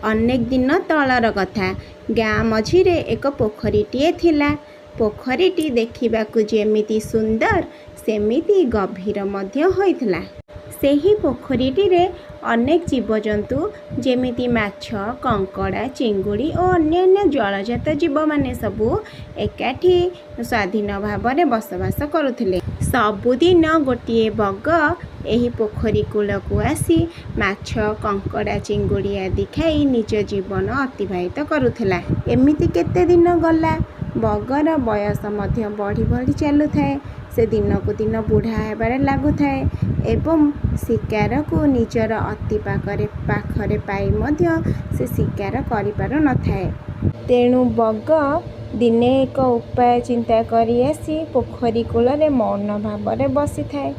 ଅନେକ ଦିନ ତଳର କଥା। ଗାଁ ମଝିରେ ଏକ ପୋଖରୀଟିଏ ଥିଲା। ପୋଖରୀଟି ଦେଖିବାକୁ ଯେମିତି ସୁନ୍ଦର, ସେମିତି ଗଭୀର ମଧ୍ୟ ହୋଇଥିଲା। ସେହି ପୋଖରୀଟିରେ ଅନେକ ଜୀବଜନ୍ତୁ, ଯେମିତି ମାଛ, କଙ୍କଡ଼ା, ଚିଙ୍ଗୁଡ଼ି ଓ ଅନ୍ୟାନ୍ୟ ଜଳଜାତ ଜୀବମାନେ ସବୁ ଏକାଠି ସ୍ୱାଧୀନ ଭାବରେ ବସବାସ କରୁଥିଲେ। ସବୁଦିନ ଗୋଟିଏ ବଗ ଏହି ପୋଖରୀ କୂଳକୁ ଆସି ମାଛ, କଙ୍କଡ଼ା, ଚିଙ୍ଗୁଡ଼ି ଆଦି ଖାଇ ନିଜ ଜୀବନ ଅତିବାହିତ କରୁଥିଲା। ଏମିତି କେତେ ଦିନ ଗଲା। ବଗର ବୟସ ମଧ୍ୟ ବଢ଼ି ବଢ଼ି ଚାଲୁଥାଏ। ସେ ଦିନକୁ ଦିନ ବୁଢ଼ା ହେବାରେ ଲାଗୁଥାଏ ଏବଂ ଶିକାରକୁ ନିଜର ଅତି ପାଖରେ ପାଇ ମଧ୍ୟ ସେ ଶିକାର କରିପାରୁ ନଥାଏ। ତେଣୁ ବଗ ଦିନେ ଏକ ଉପାୟ ଚିନ୍ତା କରି ଆସି ପୋଖରୀ କୂଳରେ ମୌନ ଭାବରେ ବସିଥାଏ।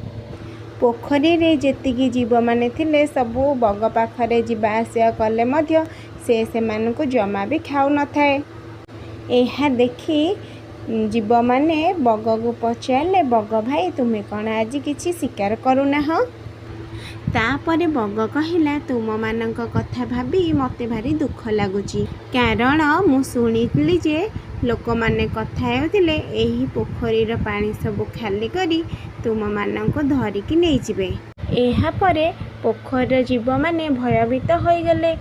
ପୋଖରୀରେ ଯେତିକି ଜୀବମାନେ ଥିଲେ, ସବୁ ବଗ ପାଖରେ ଯିବା ଆସିବା କଲେ ମଧ୍ୟ ସେ ସେମାନଙ୍କୁ ଜମା ବି ଖାଉନଥାଏ। ଏହା ଦେଖି ଜୀବମାନେ ବଗକୁ ପଚାରିଲେ, "ବଗ ଭାଇ, ତୁମେ କ'ଣ ଆଜି କିଛି ଶିକାର କରୁନାହଁ?" ତା'ପରେ ବଗ କହିଲା, "ତୁମମାନଙ୍କ କଥା ଭାବି ମୋତେ ଭାରି ଦୁଃଖ ଲାଗୁଛି। କାରଣ ମୁଁ ଶୁଣିଲି ଯେ ଲୋକମାନେ କଥା ହେଉଥିଲେ, ଏହି ପୋଖରୀର ପାଣି ସବୁ ଖାଲି କରି ତୁମମାନଙ୍କୁ ଧରିକି ନେଇଯିବେ।" ଏହାପରେ ପୋଖରୀର ଜୀବମାନେ ଭୟଭୀତ ହୋଇଗଲେ,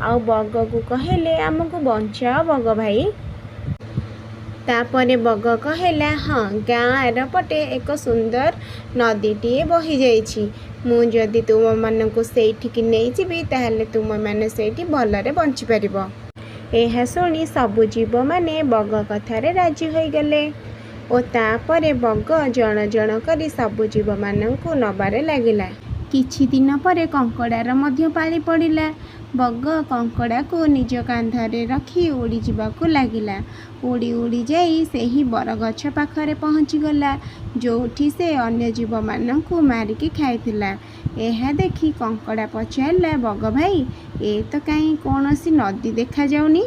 ଆଉ ବଗକୁ କହିଲେ, "ଆମକୁ ବଞ୍ଚାଅ ବଗ ଭାଇ! ତା'ପରେ ବଗ କହିଲା, "ହଁ, ଗାଁ ଆରପଟେ ଏକ ସୁନ୍ଦର ନଦୀଟିଏ ବହିଯାଇଛି। ମୁଁ ଯଦି ତୁମମାନଙ୍କୁ ସେଇଠିକି ନେଇଯିବି, ତାହେଲେ ତୁମେମାନେ ସେଇଠି ଭଲରେ ବଞ୍ଚିପାରିବ।" ଏହା ଶୁଣି ସବୁ ଜୀବମାନେ ବଗ କଥାରେ ରାଜି ହୋଇଗଲେ ଓ ତା'ପରେ ବଗ ଜଣ ଜଣ କରି ସବୁ ଜୀବମାନଙ୍କୁ ନବାରେ ଲାଗିଲା। କିଛି ଦିନ ପରେ କଙ୍କଡ଼ାର ମଧ୍ୟ ପାଳି ପଡ଼ିଲା। ବଗ କଙ୍କଡ଼ାକୁ ନିଜ କାନ୍ଧରେ ରଖି ଉଡ଼ିଯିବାକୁ ଲାଗିଲା। ଉଡ଼ି ଉଡ଼ି ଯାଇ ସେହି ବରଗଛ ପାଖରେ ପହଞ୍ଚିଗଲା, ଯୋଉଠି ସେ ଅନ୍ୟ ଜୀବମାନଙ୍କୁ ମାରିକି ଖାଇଥିଲା। ଏହା ଦେଖି କଙ୍କଡ଼ା ପଚାରିଲା, "ବଗ ଭାଇ, ଏ ତ କାହିଁ କୌଣସି ନଦୀ ଦେଖାଯାଉନି?"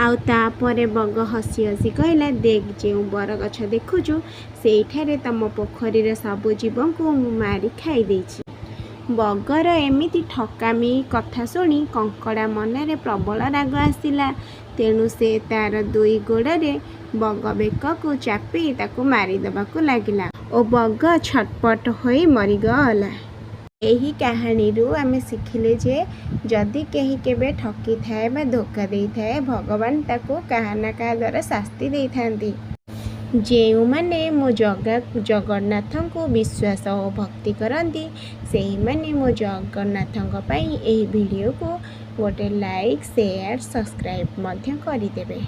ଆଉ ତା'ପରେ ବଗ ହସି ହସି କହିଲା, "ଦେଖ, ଯେଉଁ ବରଗଛ ଦେଖୁଛୁ, ସେଇଠାରେ ତମ ପୋଖରୀର ସବୁ ଜୀବଙ୍କୁ ମୁଁ ମାରି ଖାଇଦେଇଛି।" ବଗର ଏମିତି ଠକାମି କଥା ଶୁଣି କଙ୍କଡ଼ା ମନରେ ପ୍ରବଳ ରାଗ ଆସିଲା। ତେଣୁ ସେ ତା'ର ଦୁଇ ଗୋଡ଼ରେ ବଗ ବେକକୁ ଚାପି ତାକୁ ମାରିଦେବାକୁ ଲାଗିଲା ଓ ବଗ ଛଟପଟ ହୋଇ ମରିଗଲା। ଏହି କାହାଣୀରୁ ଆମେ ଶିଖିଲେ ଯେ ଯଦି କେହି କେବେ ଠକିଥାଏ ବା ଧୋକା ଦେଇଥାଏ, ଭଗବାନ ତାକୁ କାହା ନା କାହା ଦ୍ୱାରା ଶାସ୍ତି ଦେଇଥାନ୍ତି। ଯେଉଁମାନେ ମୋ ଜଗା ଜଗନ୍ନାଥଙ୍କୁ ବିଶ୍ୱାସ ଓ ଭକ୍ତି କରନ୍ତି, ସେହିମାନେ ମୋ ଜଗନ୍ନାଥଙ୍କ ପାଇଁ ଏହି ଭିଡ଼ିଓକୁ ଗୋଟେ ଲାଇକ୍, ସେୟାର, ସବସ୍କ୍ରାଇବ୍ ମଧ୍ୟ କରିଦେବେ।